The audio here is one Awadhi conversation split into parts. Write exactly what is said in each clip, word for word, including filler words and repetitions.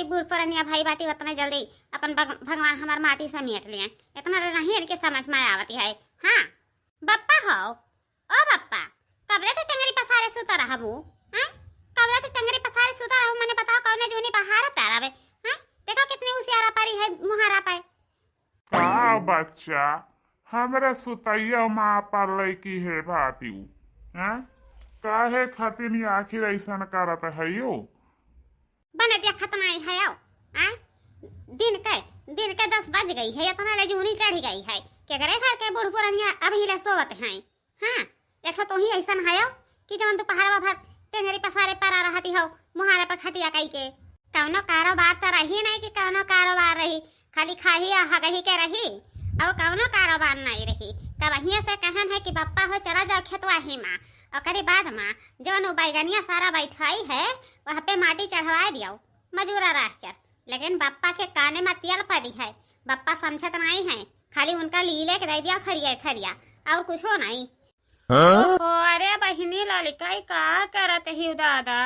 बूढ़ पुरनिया भाई बाटी, उतना जल्दी अपन भग-, भगवान हमार माटी से मेट लिए, इतना रे नहीं इनके समझ में आवती है। हाँ, बप्पा हो, ओ बप्पा, कबले तो टंगरी पसारे सुता रहबू? हैं? कबले तो टंगरी पसारे सुता रहबू? मने बताओ, कौने जूनी बहार तारावे? हैं? देखो कितनी उसियारा परी है मुहारा पे। का बच्चा, हमरा सुतैया माँ पर लैकी है बाटिउ, हैं? काहे खातिर आखिर ऐसन करत है यो? बने देखत नाई है आओ, आय? दिन के, दिन के दस बज गई है, इतना ले जूनी चढ़ गई है। केकरे घर के बूढ़ पुरनिया अभी ले सोवत हैं? हाँ, एक तो तू ही ऐसन है आओ कि जवन दोपहरवा भर टेंगरी पसारे परा रहती हो, मुहारे पर खटिया कई के। कौनो कारोबार तो रही नहीं कि कौनो कारोबार रही, खाली खाही आ हगही के रही, और कौनो कारोबार नहीं रही। कबहिए से कहन है कि बप्पा हो चला जाओ खेतवा ही माँ, ओकरी बाद माँ जवन उ बैगनिया सारा बैठाई है, वह पे माटी चढ़वाए दियो, मजूरा रह के। लेकिन बप्पा के काने में तेल पड़ी है, बप्पा समझत नहीं है, खाली उनका लीले के दे दिया थरिया थरिया, और कुछो नहीं। हाँ? ओहो, अरे बहिनी ललिका, ई का करत ही दादा?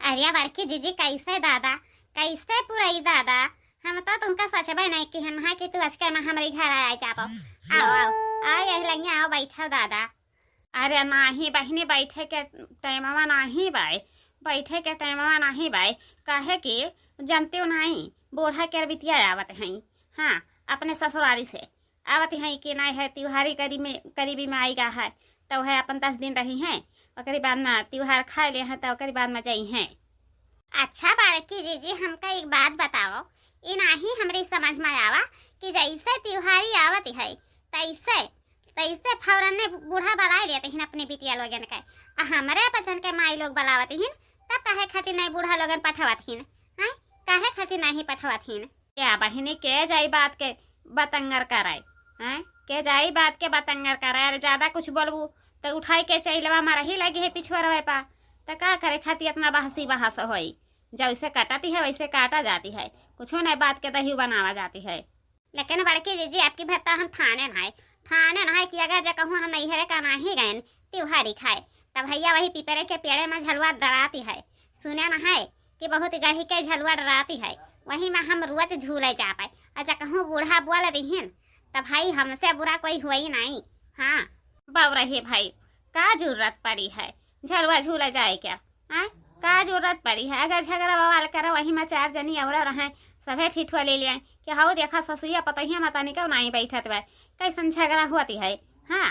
अरे बड़की जीजी, कैसे दादा, कैसे पुरई दादा? हम तो तुमका सोचबे नहीं कि हम है कि तू अचके में हमरे घर आ जाबो। आओ, आओ, आओ, यही लगिया आओ, बैठो दादा। अरे नाही बहिनी, बैठे के टाइमवा नाही बाय, बैठे के टाइमवा नाही बाय, काहे कि जानते हो नाही, बूढ़ा के बिटिया आवत हैं, हाँ, अपने ससुरारी से आवत हैं कि नहीं है, त्योहारी करीब में, करीबी में आएगा है, तो है अपन दस दिन रही हैं, ओकरी बाद में त्योहार खा ले हैं, तो ओकरी बाद में जाई हैं। अच्छा बड़की जीजी, हमका एक बात बताओ, ई नाही हमरी समझ में आवा कि जैसे त्योहारी आवत है, तैसे, तैसे फौरन ने बूढ़ा बुलाए लेत हिन अपने बिटिया लोगन के, आ हमरे बचन के माई लोग बुलावत हिन, तब काहे खातिर नहीं बूढ़ा लोगन पठावत हिन? हैं? काहे खातिर नहीं पठावत हिन? या बहिनी, के जाई बात के बतंगर कराए, हैं? के जाई बात के बतंगर कराए? अरे ज्यादा कुछ बोलबू तो उठाई के चैलवा मारही लगी है पिछुआरवे पा। तो का करे खातिर इतना बहसी बहस होई? जैसे कटती है वैसे काटा जाती है, कुछो नहीं बात के दही बनावा जाती है। लेकिन बड़की जीजी, आपकी भर तो हम ठाने नाय, ठाने नाय कि अगर जे कहूँ हम नैहरे का नाही गएन त्योहारी खाए, तब भैया वही पीपरे के पेड़े में झलुआ डराती है। सुने न है कि बहुत गढ़ी के झलुआ डराती है, वही में हम रोज झूले जा पाए। और जे कहूँ बूढ़ा बोल रहीन, तब भाई हमसे बुरा कोई हुई नहीं। हाँ। बाबू रहे भाई, का जरूरत पड़ी है झलुआ झूला जाए क्या? हाँ, का जरूरत पड़ी है? अगर झगड़ा बवाल करे, वही में चार जनी और रहें, सभे ठिठुआ ले लें कि हऊ देखा ससुइया पतोहिया में तनिको नाई बैठत बा, कैसन झगड़ा होती है? हाँ।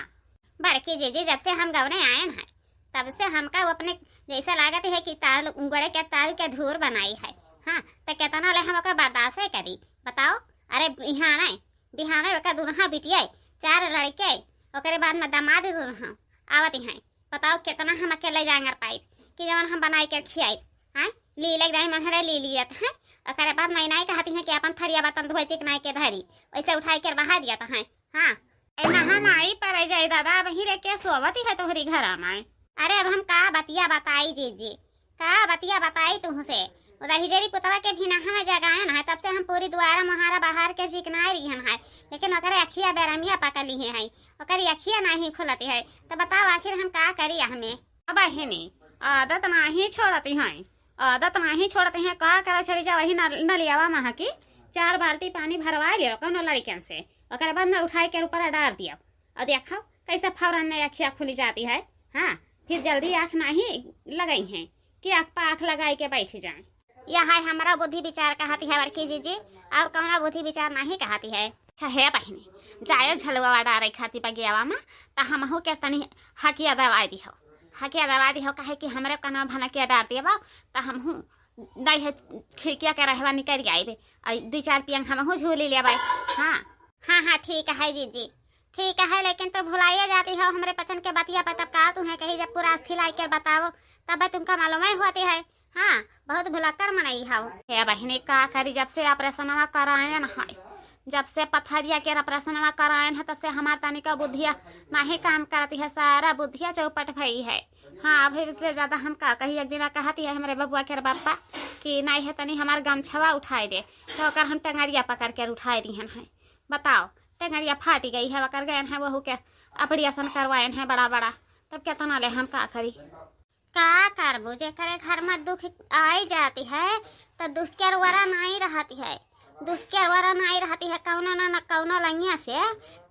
बड़की जीजी, जब से हम गवने आयन है, तब से हमका वो अपने जैसा लागत है कि ताल, उंगड़े के ताल के धूर बनाई है। हाँ, तो कितना ले हम ओकर बर्दाश्त करी, बताओ? अरे बिहाने, बिहाने ओकर दुल्हा बिटिया, चार लड़के, ओकरे बाद में दामाद दुल्हा आवत हैं। बताओ, कितना हम अकेले जांगर पाइब कि जवन हम बनाई के खियाइब? हाँ, लीले के दाई मनहरे ली लियत हैं, ओकरे बाद में नाई कहती हैं कि अपन थरिया बर्तन धोए चिकनाई के धरी, वैसे उठाई के बहा दियत हैं। हाँ। ए, नहा नाई परे जाई दादा, अब ही रे के सोवती है तोहरी घरा में। अरे, अब हम का बतिया बताई जीजी, का बतिया बताई तुहसे? उधर हिजरी पुतवा के भी नहा में जगायन है, तब से हम पूरी दुआरा मुहारा बहार के चिकनाए रिहन है, लेकिन ओकरे अखिया बेरमिया पकड़ लिहे है, ओकरी अखिया नाही खुलती है। तो बताओ, आखिर हम का करी हमें? अब बहिनी, आदत नाही छोड़ती हैं, आदत नाही छोड़ती हैं। का करा, चली जा वही नल-, नलियावा में की चार बाल्टी पानी भरवा लियो कौनो लड़कियन से, ओकरे बाद में उठाई के ऊपर डार दियो। और देखो कैसे फौरन में अखिया खुली जाती है। हाँ, फिर जल्दी आँख नाही लगाई हैं कि आँख पर आँख लगाई के बैठ जाए। यह है हमरा बुद्धि विचार कहती है बड़की जीजी, और कौनो बुद्धि विचार नाही कहती है। अच्छा हे बहिनी, जायो झलुआ डारे खातिर बगियावा में, त हमहू के तनी हकिया दवाई दिहो, हकिया दवाई दिहो, काहे कि हमरे कनवा भनकिया डार देबो, त हमहू नहीं है खिड़किया के रहवा निकल आइबे, और दो चार पियंग हमहू झूली लेबे। हाँ। हाँ, हाँ, ठीक है जीजी, ठीक है, लेकिन तू भुलाइए जाती हो हमरे पचन के बतिया पर, तब का तू है कही जब पूरा अस्थि लाई के बताओ, तब तुमका मालूम ही होती है। हाँ, बहुत भुलक्कड़ मनई हव। हे बहिनी, का करी, जब से ऑपरेशनवा करायन है, जब से पथरिया के ऑपरेशनवा करायन है, तब से हमार तनिका बुद्धिया नाही काम करती है, सारा बुद्धिया चौपट भई है। हाँ, अभी से ज्यादा हम का कही, एक दिन कहती है हमरे बबुआ के बापा कि नहीं है तनी हमार गमछवा उठाए दे, तो ओकर हम टंगरिया पकड़ के उठाए दिहन है। बताओ, टंगरिया फाटी गई है, ओकर गयन है वहू के ऑपरेशन करवायन है बड़ा बड़ा, तब केतना ले हम का करी। का करबू, जेकरे घर में दुख आई जाती है, तो दुख के वरा नाई रहती है, दुख के वरा नाई रहती है, कौनो ना, ना कौनो लंगिया से,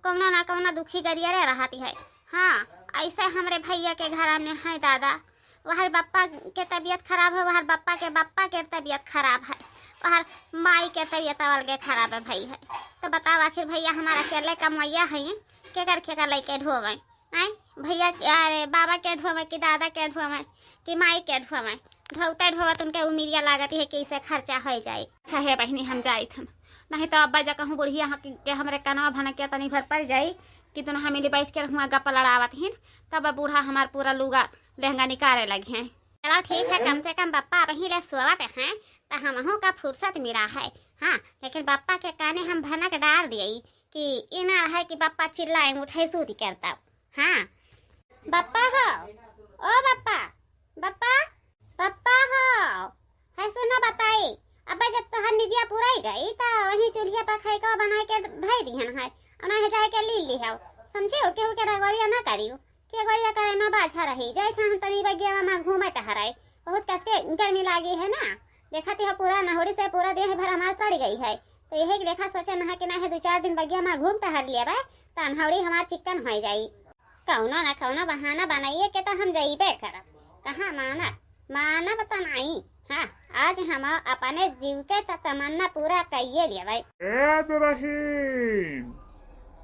कौनो ना कौनो दुखी गरियरे रहती है। हाँ, ऐसे हमरे भैया के घर में है दादा, वहर बप्पा के तबीयत खराब है, वहर बप्पा के बप्पा के तबीयत खराब है, वहर माई के तबीयत अलगे खराब है भई है। तो बताओ, आखिर भैया हमारा अकेले कमवैया है, केकर केकर लइके ढोवे? आय, भैया के, अरे, बाबा के ढोवे कि दादा के ढोवे कि माई के ढोवे? ढोवते ढोवत उनके उमिरिया लागत है कि इसे खर्चा हो जाए। अच्छा हे बहिनी, हम जाइत हन, नहीं तो अब्बा जा कहूँ बुढ़िया ह-, के हमरे कनवा भनकिया तनी भर पड़ जाई कि दुनों हमेली बैठ के हुआ गप्पा लड़ावत हिन, तब बूढ़ा हमार पूरा लुगा लहंगा निकाले लगी हैं। चलो ठीक है, कम से कम बप्पा अबहीं ले सोवत हैं, तो हमहू का फुर्सत मिला है। हाँ, लेकिन बप्पा के काने हम भनक डार दिए कि ई ना है कि बप्पा चिल्लाए उठे सूती करता। हाँ, बप्पा हो, ओ बप्पा, बप्पा, बप्पा हो, है सुनो बताई, अबे जब तोहर निदिया पुराई जाई, तो वहीं चूल्हे पर खैका बनाए के धई दिहन है, और ना जाए के ली लिहाओ, समझियो, केहू के रगोरिया ना करियो। के गोरिया करे में बाझा रही, जाइत हन तनी बगिया में घूमे टहराए। बहुत कस के गर्मी लागी है ना, देखत ह पूरा नहुड़ी से पूरा देह भर हमार सड़ गई है। तो यही के लेखा सोचे न है कि ना है दो चार दिन बगिया में घूम टहर लेबे, त नहुड़ी हमार चिक्कन हो जाई। कौनो ना कौनो बहाना बनाइए के तो हम जइबे करब। कहाँ मानब, मानब त नाई। हाँ, आज हम अपने जीव के त तमन्ना पूरा कइये लेबै। ए दुलहिन,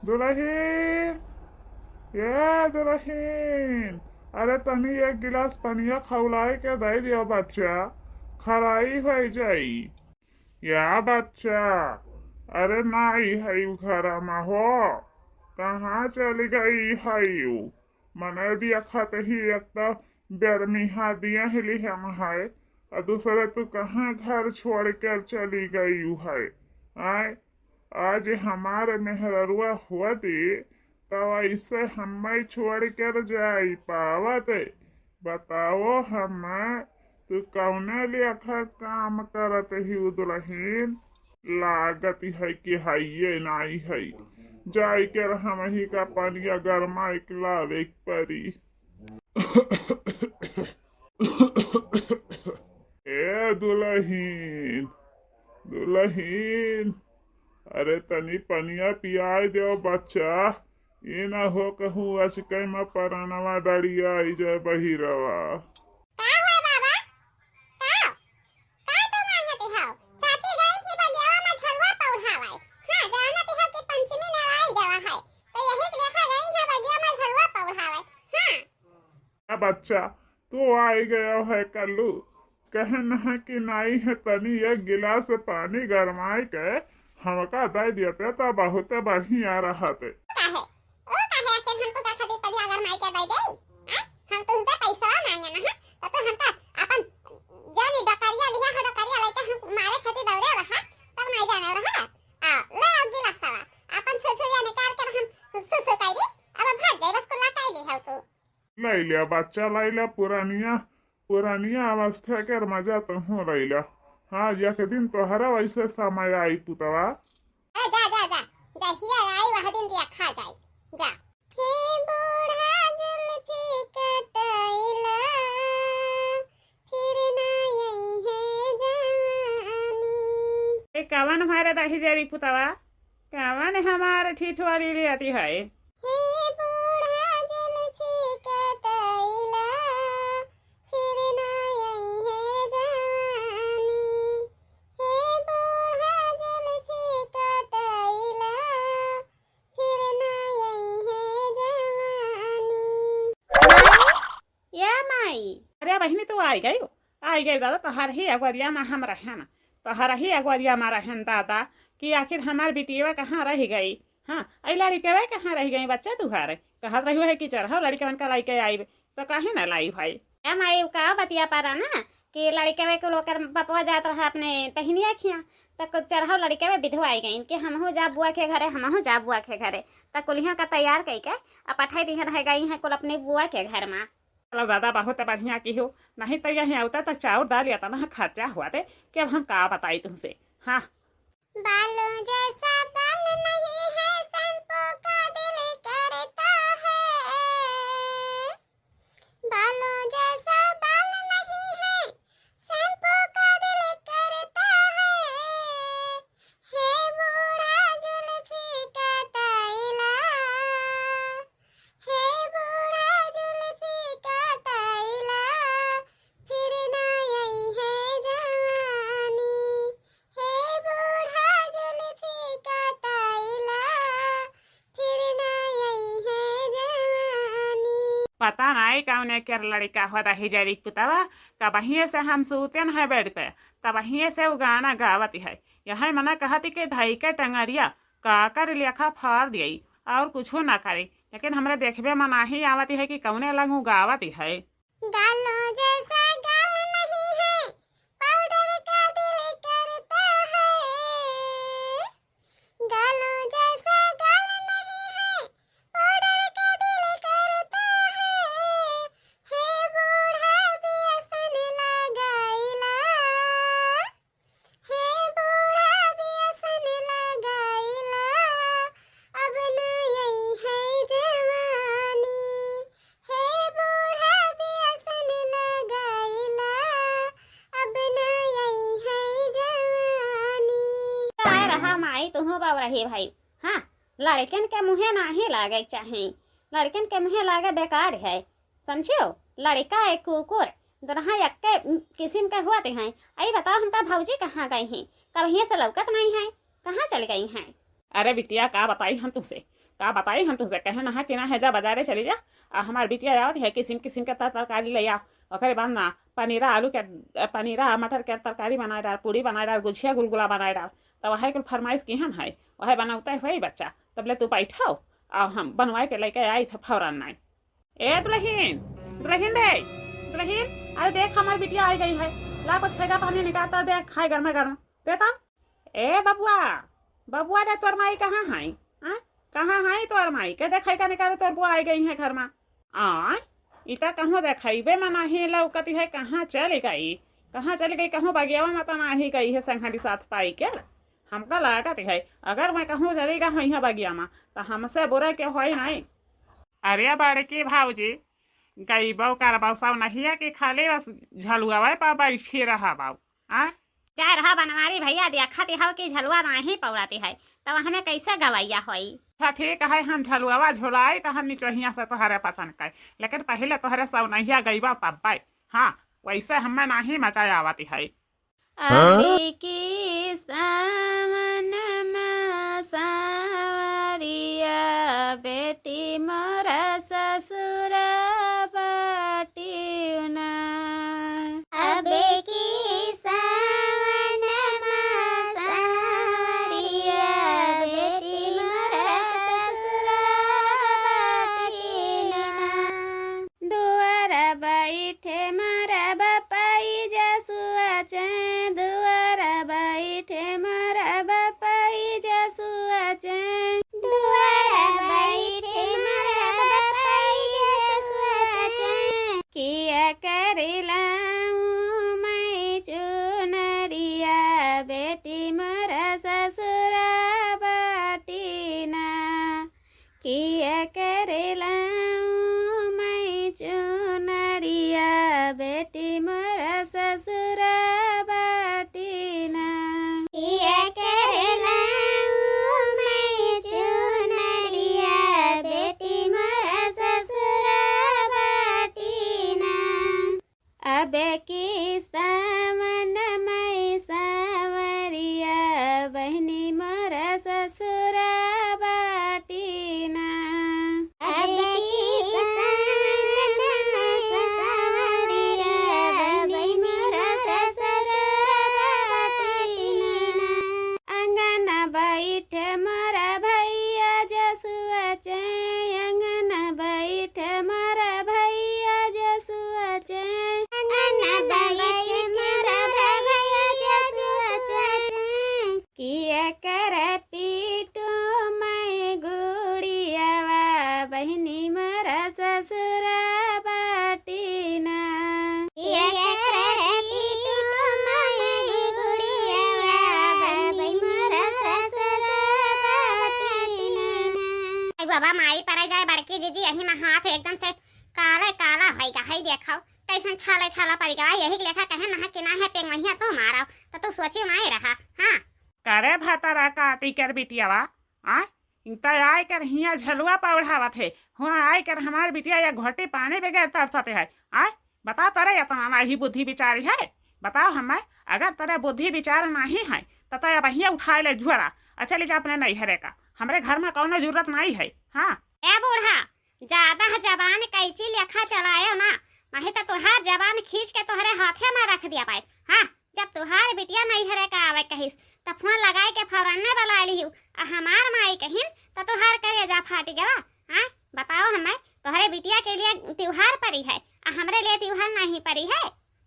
दुलहिन, ए दुलहिन, अरे तनी एक गिलास पनिया खौलाए के दे दियो बच्चा, खराई होइ जाई। या बच्चा, अरे नाई है उ घरा मा हो, कहाँ चली गई है उ? मने देखत ही एक त बेरमिहा दिया ही लिहन है, और दूसरे तू कहाँ घर छोड़ कर चली गई है? आय, आज हमारे मेहररुआ होती, तब ऐसे हमें छोड़ कर जाई पावत? बताओ हम, तू कौने लेखा काम करत ही दुलहिन? लागत है कि हइये नाई है, जाई के हमही का पनिया गरमाई के लावे के परी। ए दुलहिन, दुलहिन, अरे तनी पनिया पियाई देव बच्चा, ये ना हो कहूँ अचके में परनवा डरिया आई जाए बहिरवा। का हुआ बाबा? का? का तो मांगते हो? चाची गई थी बगियावा में झलुआ पौढ़ावे। हाँ, जानत हो कि पंचमी नवाई गवा है, तो यही के लेखा गई है बगिया में झलुआ पौढ़ावे। हाँ। ए बच्चा, तू आई गया है कल्लू, कहन है कि नाई है तनी एक गिलास पानी गरमाई के हमका दे देते तो बहुत बढ़िया रहते। काहे? ओ काहे आखिर हमको का खातिर पनिया गरमाई के दे देई? आ? हम तुमसे पैसा मांगे ना, हाँ? तो तू हमका अपन जानी डकरिया लिया है, डकरिया लेके हम मारे खातिर दौड़े रहा, तब नहीं जाने रहा। आ, ले आओ गिलास साला, अपन छुरछुरिया निकाल कर हम सुसु कर दी, अब भर जाए, बस कुल्ला कर दी है तू। ले लिया बच्चा, ले लिया, पुरानिया, पुरानिया अवस्था के मजा तो हो ले लिया। हाँ, एक दिन तोहरा वैसे समय आई पुतवा। ए, जा, जा, जा, जहिया आई वह दिन दिया खा जाई, जा। हे बूढ़ा जुल्फी कटैला, फिर ना आई है जवानी। ए, कवन हमारे दही जरी पुतवा, कवन हमारे ठिठुआरी ले आती है? हे बूढ़ा जुल्फी कटैला, फिर ना आई है जवानी। हे बूढ़ा जुल्फी कटैला, फिर ना आई है जवानी। माई, ए माई। अरे बहिनी, तू आई गई, आई गई दादा, तोहर ही अगोरिया मा हम रहे ना, तोहर ही अगोरिया मा रहे दादा, कि आखिर हमार बिटिया कहाँ रह गई? हाँ, ऐ लड़िकवे कहाँ रह गई बच्चा तुहार? कहत रही है कि चढ़ाओ लड़िकवन का लाइके आइब, तो काहे ना लाई भाई? ए माई, उ का बतिया पारा ना कि लड़िकवे के ओकर बपवा जात रहा अपने टहिनिया खिया, त क-, चढ़ाओ लड़िकवे बिधवा आई गई कि हमहू जा बुआ के घरे, हमहू जा बुआ के घरे। त कुलिया का तैयार कई के आ पठाई दिहन है गई है कुल अपने बुआ के घर मा। चलो दादा, बहुत बढ़िया की हो, नहीं तो यहीं आवता तो चाउर दाल या तना खर्चा हुआ थे कि अब हम का बताई तुमसे। हाँ। बालों जैसा बाल नहीं है, शैम्पू का दिल करता है। बालों जैसा पता नाई कौने केर लड़िका हो दहिजरी पुतवा, कबहिए से हम सूतेन है बेड पे, तबहिए से उ गाना गावत है। यहै मना कहत कि धई के टंगरिया, काकर लेखा फार दियई, और कुछो ना करी, लेकिन हमरे देखबे में नाहीं आवत है कि कौने लंग उ गावत है। गालों जैसा गाल नहीं है, पाउडर का दिल करता है। गालों जैसा गाल नहीं है, पाउडर का दिल करता है। हे बूढ़ा व्यसन लगाइला, हे बूढ़ा व्यसन लगाइला, अब ना यही है जवानी। हे बूढ़ा व्यसन लगाइला, अब ना यही है जवानी। काय रहा माई, तुहूँ बउरही भई। हाँ, लड़कन के मुँहे नाहीं लागे के चाही, लड़कन के मुँहे लागे बेकार है, समझियो? लड़िका एक कुकुर, दुनहा एक्के किसिम के होत हैं। अई बताओ, हमका भौजी कहाँ गई हैं? कबहिए से लौकत नाहीं हैं, कहाँ चल गई हैं? अरे बिटिया, का बताई हम तुहसे, का बताई हम तुहसे, कहे नहा कि ना है, जा बजारे चली जा, आ हमार बिटिया आवत है, किसिम किसिम के तर-, तरकारी ले आ, ओकरे बाद ना पनीरा आलू के, पनीरा आ मटर के तरकारी बनाए डार, पूड़ी बनाए डार, गुझिया गुलगुला बनाए डार, तो वही कुल फरमाइश किहन है, वही बनौते हुए बच्चा, तब ले तू बैठो, आ हम बनवाए के लेके आई थे फौरन नाई। ए दुलहिन, दुलहिन रे, दुलहिन, अरे देख हमार बिटिया आई गई है, ला कुछ खैगा पानी निकालता दे, खाए गरमे गरम, दे तो। ए बबुआ, बबुआ रे, तोर माई कहाँ है? हाँ? कहाँ है तोर माई? के देखई का निकाले तोर बुआ आई गई है घर मा। आय, इता कहूँ देखइबे मा नाहीं लौकती है, कहाँ चली गई? कहाँ चली गई? कहूँ बगियावा मा तो नाहीं गई है संघरी साथ पाई के? हमका लागत है, अगर मैं कहूँ चली गई होई है बगिया मा, तो हमसे बुरा के होई नाहीं। अरे बड़की भौजी, गईबो करबो सौनहिया कि खाली बस झलुआवे पर बैठी रहबो, आ? जा रहा बनवारी भैया, देखत हौ कि झलुआ नाहीं पौड़ाती है, तब हमें कैसे गवैया होई? अच्छा ठीक है, हम झलुआवा झुलाई तो हम निचोहिया से तोहरे पचन के, लेकिन पहिले तोहरे सौनहिया गईबो तब्बे। हाँ, वैसे हमें नाहीं मजा आवती है। अबकी सावन मा सावरिया बेटी मोरा ससुर बाटिउ ना। अबकी सावन मा सावरिया बेटी मोरा ससुर बाटिउ ना। दुआर बैठे मोर बपई जसुआ चैं, दुआर बैठे मोर बपई जसुआ चैं। दुआर बैठे मोर बपई जसुआ चैं। किया करेलाऊं मैं चुनरिया बेटी मोर ससुर बाटी ना। किया करेलाऊं मैं चुनरिया बेटी मोरा ससुर बाटी ना। किया करेलाऊं मैं चुनरिया बेटी मोरा ससुर बाटी ना। अबकी सावन मै सावरिया बहिनी मोरा ससुर बाटी ना। अबकी सावन मै सावरिया बहिनी मोरा ससुर बाटी ना। अंगन बैठ मोरा भैया जसुआ चैं, अंगन बैठ मोरा भैया जसुआ चैं। अंगन बैठ मोरा भैया जसुआ चैं। किया कर पीटू मैं गुड़ियावा बहिनी मोरा ससुर बाटी ना। किया कर पीटू मैं गुड़ियावा बहिनी मोरा ससुर बाटी ना। आई बाबा, माई परे जाए बड़की जीजी, यही मा हाथ एकदम से काले काला होई गा, हई देखो, कैसन छाले छाला पड़ गवा, यही के लेखा कहे नहा कि ना है पेंगवहिया तो मारो, तो तू सोचियो ना ही रहा, हाँ। करे भतरा काटी कर बिटियावा, आ? इनता आय कर हिया झलुआ पौढ़ावत है, हुआ आय कर हमार बिटिया या घोटी पानी बगैर तरसते है, आ? बताओ तोरे इतना नाही बुद्धि विचार है, बताओ हमें, अगर तोरे बुद्धि विचार नाही है, तो तोरे अब हिया उठाए ले झोरा, आ चली जा अपने नैहरे का, हमरे घर मा कौनो जरूरत नाही है, हाँ। ए बूढ़ा, ज्यादा जबान कैंची लेखा चलायो ना, नहीं तो तुहार जबान खींच के तोहरे हाथे में रख दिया पाए। हाँ, जब तुहार बिटिया नैहरे का आवे कहिस, त फोन लगाए के फौरन ने बुला लिहू। आ हमार माई कहिन, त तुहार करेजा फाट गवा। हाँ, बताओ हमें, तोहरे बिटिया के लिए त्योहार परी है, आ हमरे लिए त्योहार नहीं परी है?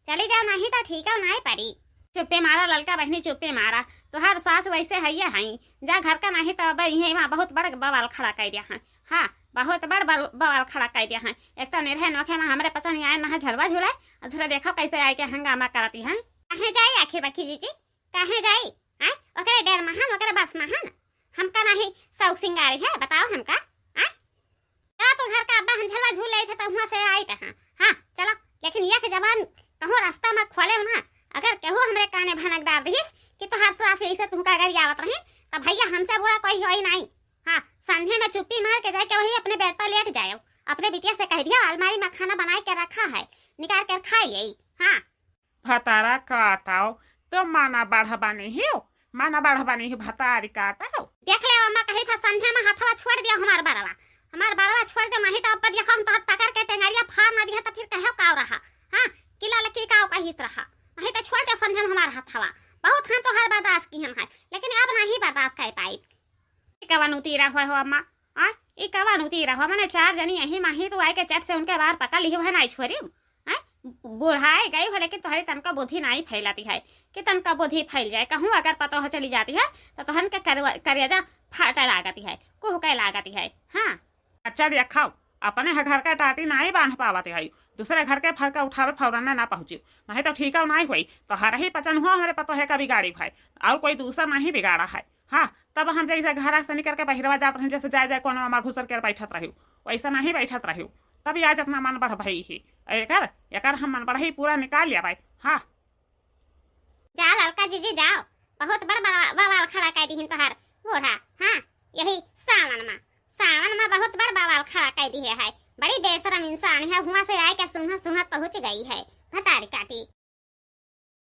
चली जाओ, नहीं तो ठीक है, नहीं परी। चुप्पे मारा ललका बहिनी, चुप्पे मारा। तोहार सास वैसे हइये हई, जा घर का, नहीं तो अब इहे वहाँ बहुत बड़ बवाल खड़ा कर दिया है। हाँ, बहुत बड़ बल-, बवाल खड़ा कर दिया है। एक तो निरहे नोखे में हमरे पचन आए ना झलवा झुलाए, और दूसरा देखो कैसे आए के हंगामा करती है। काहे जाई आखिर बड़की जीजी, काहे जाई? हैं? ओकरे डर महन, ओकरे बस महन। हमका नहीं शौक सिंगारी है, बताओ हमका, हैं? चला तो घर का अब्बा हम झलवा झूल लेते तो वहाँ से आई तो हाँ, हाँ, चला। लेकिन एक जबान कहूँ रास्ता में खोले ना, अगर केहू हमरे काने भनक डार दिहिस कि तोहार सास ऐसे तुमका गरियावत रही, तब भैया हमसे बुरा कोई होई नहीं। हाँ, संझे में चुप्पी मार के जाके वही अपने बेड पर लेट जायो। अपने बिटिया से कह दिया, अलमारी में खाना बनाए के रखा है, निकाल कर खा ले। हाँ। भतारा काटाओ, तो माना बढ़ बनी हो, माना बढ़ बनी हो, भतारी काटाओ। देख ले अम्मा, कही था संझे में हथवा छोड़ दिया हमार बरवा, हमार बरवा छोड़ दे, नहीं तो अब देखो हम तोहर पकड़ के टेंगरिया फाड़ ना दिया तो फिर कहो काव रहा। हाँ, कि ललकी काव कहिस रहा, नहीं तो छोड़ दे संझे में हमार हथवा। बहुत हम तोहर बर्दाश्त की हम है, लेकिन अब नहीं बर्दाश्त कर पाई। ई कवन उतीरा होय हो अम्मा? आय, ई कवन उतीरा हो? मने चार जनी यही माही तू आए के चट से उनके बार पकड़ लिही है नाई छोरी। आय, बुढ़ाए गई हो लेकिन तोहरी तनका बुद्धि नाई फैलती है कि तनका बुद्धि फैल जाए। कहूँ अगर पतोह चली जाती है तो तोहन के करवा-, करेजा फाटे लागती है, कुहके लागती है। हाँ। अच्छा देखो, अपने ह घर का टाटी नाई बांध पावत है, दूसरे घर के फर के उठावे फौरन ना पहुँची, नहीं तो ठीक नाई होई। तोहर ही पचन हुआ हमरे पतोहे का बिगाड़ी भाई, और कोई दूसरा नहीं बिगाड़ा है। हाँ, तब हम जैसे घरा से निकल के बहिरवा जात रही, जैसे जाए जाए कोनो में घुसर के बैठत रही, वैसा नहीं बैठत रही। तब या जितना मन बढ़ भई ही, एकर, एकर हम मन बढ़ई पूरा निकाल लिया भाई। हाँ। जा ललका जीजी जाओ, बहुत बड़ बवा-, बवाल खड़ा कर दी तोहार बूढ़ा। हाँ, यही सावन में, सावन में बहुत बड़ बवाल खड़ा कर दी है। बड़ी बेशरम इंसान है, हुआ से आए के सुंघत सुंघत पहुँच गई है भतारी काटी।